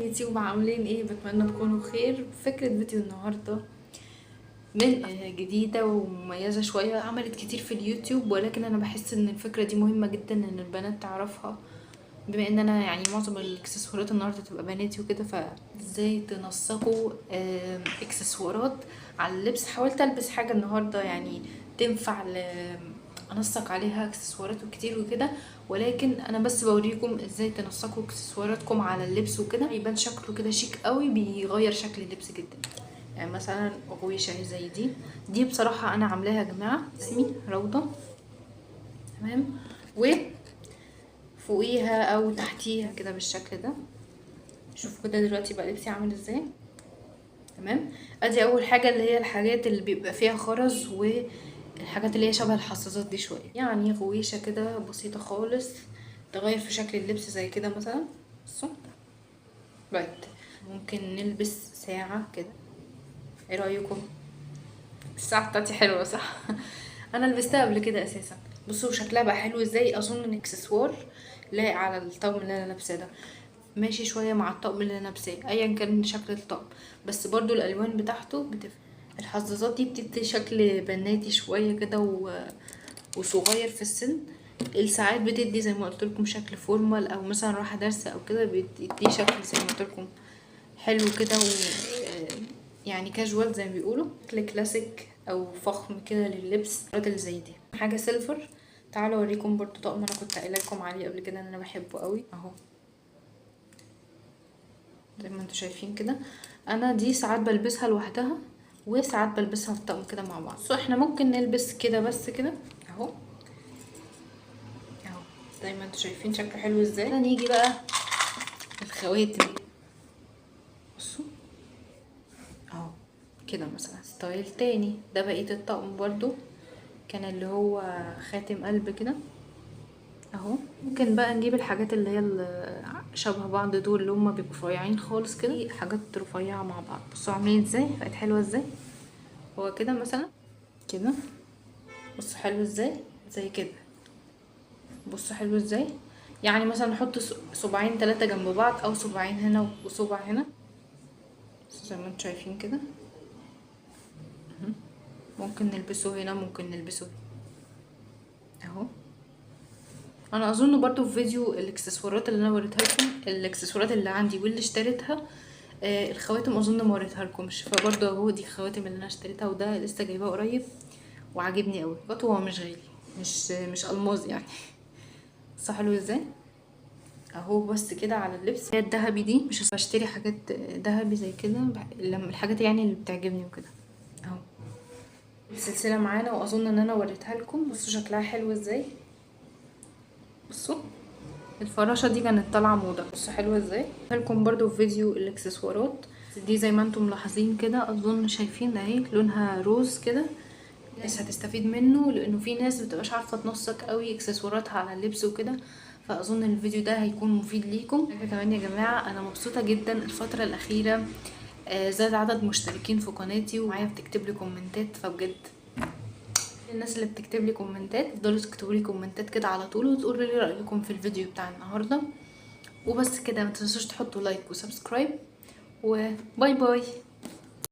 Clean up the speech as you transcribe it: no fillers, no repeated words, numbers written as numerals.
يوتيوب عاملين ايه؟ بتمنى تكونوا بخير. فكرة فيديو النهاردة من جديدة ومميزة شوية، عملت كتير في اليوتيوب، ولكن انا بحس ان الفكرة دي مهمة جدا ان البنات تعرفها، بما ان انا معظم الاكسسوارات النهاردة تبقى بناتي وكده، فازاي تنسقوا اكسسوارات على اللبس. حاولت البس حاجة النهاردة تنفع انسق عليها اكسسوارات كتير وكده، ولكن انا بس بوريكم ازاي تنسقوا اكسسواراتكم على اللبس وكده، يبان شكله كده شيك قوي، بيغير شكل اللبس جدا. مثلا غويشه زي دي، دي بصراحة انا عاملاها يا جماعة، اسمي روضة، تمام، وفوقيها او تحتيها كده بالشكل ده. شوفوا كده دلوقتي بقى لبسي عامل ازاي. تمام، ادي اول حاجة اللي هي الحاجات اللي بيبقى فيها خرز والحاجات اللي هي شبه الحصاصات دي شوية، غويشه كده بسيطة خالص تغير في شكل اللبس زي كده مثلا. بصوا رايت، ممكن نلبس ساعة كده، ايه رايكم؟ الساعة بتاعتي حلوة صح؟ انا لبستها قبل كده اساسا. بصوا شكلها بقى حلو ازاي. اظن ان اكسسوار لايق على الطقم اللي انا لابساه ده، ماشي شوية مع الطقم اللي انا لابساه ايا كان شكل الطقم، بس برضو الالوان بتاعته بتفرق. الحظاظات دي بتدي شكل بناتي شوية كده وصغير في السن. الساعات بتدي زي ما قلت لكم شكل formal، او مثلا رايحة درس او كده، بتدي شكل زي ما قلت لكم حلو كده كاجوال زي ما بيقولوا، شكل كلاسيك او فخم كده لللبس اللي زي دي. حاجة silver، تعالوا اوريكم برضو طقم انا كنت قايله لكم عليه قبل كده ان انا بحبه قوي اهو، زي ما انتم شايفين كده. انا دي ساعات بلبسها لوحدها وساعات بلبسها في طقم كده مع بعض. احنا ممكن نلبس كده بس كده اهو، اهو زي ما انتم شايفين شكله حلو ازاي. نيجي بقى الخواتم، بصوا اهو كده مثلا style تاني. ده بقية الطقم برضو كان اللي هو خاتم قلب كده اهو. ممكن بقى نجيب الحاجات اللي هي شبه بعض دول اللي هما بيبقوا رفيعين خالص كده، حاجات رفيعة مع بعض. بصوا عاملين ازاي، بقت حلوة ازاي. هو كده مثلا كده، بصوا حلو ازاي، زي كده. بصوا حلو ازاي. مثلا نحط صباعين 3 جنب بعض، او صباعين هنا وصباع هنا، بصوا زي ما انتم شايفين كده. ممكن نلبسه هنا، ممكن نلبسه اهو. انا اظن برضو في فيديو الاكسسوارات اللي انا وريتها لكم، الاكسسوارات اللي عندي واللي اشتريتها، الخواتم اظن ما وريتها لكمش، فبرضو اهو دي الخواتم اللي انا اشتريتها، وده لسه جايباه قريب وعاجبني قوي. برضو هو مش غالي، مش الماظ يعني. بس حلو ازاي اهو. بس كده على اللبس. هي الذهبي دي مش بشتري حاجات ذهبي زي كده، لما الحاجات اللي بتعجبني وكده اهو. السلسلة معانا واظن ان انا وريتها لكم. بصوا شكلها حلو ازاي. بصوا الفراشة دي كانت طالعه موضة، بصوا حلوة ازاي. لكم برضو في فيديو الاكسسوارات دي زي ما انتم ملاحظين كده، اظن شايفين اهي لونها روز كده، بس هتستفيد منه لانه في ناس مبتبقاش عارفه تنسق قوي اكسسواراتها على اللبس وكده، فاظن الفيديو ده هيكون مفيد ليكم. حاجة كمان يا جماعة، انا مبسوطة جدا الفترة الاخيرة، زاد عدد مشتركين في قناتي ومعايا بتكتب لي كومنتات، فبجد الناس اللي بتكتب لي كومنتات تفضلوا تكتبوا لي كومنتات كده على طول وتقولوا لي رايكم في الفيديو بتاع النهارده. وبس كده، ما تنسوش تحطوا like و subscribe، و bye bye.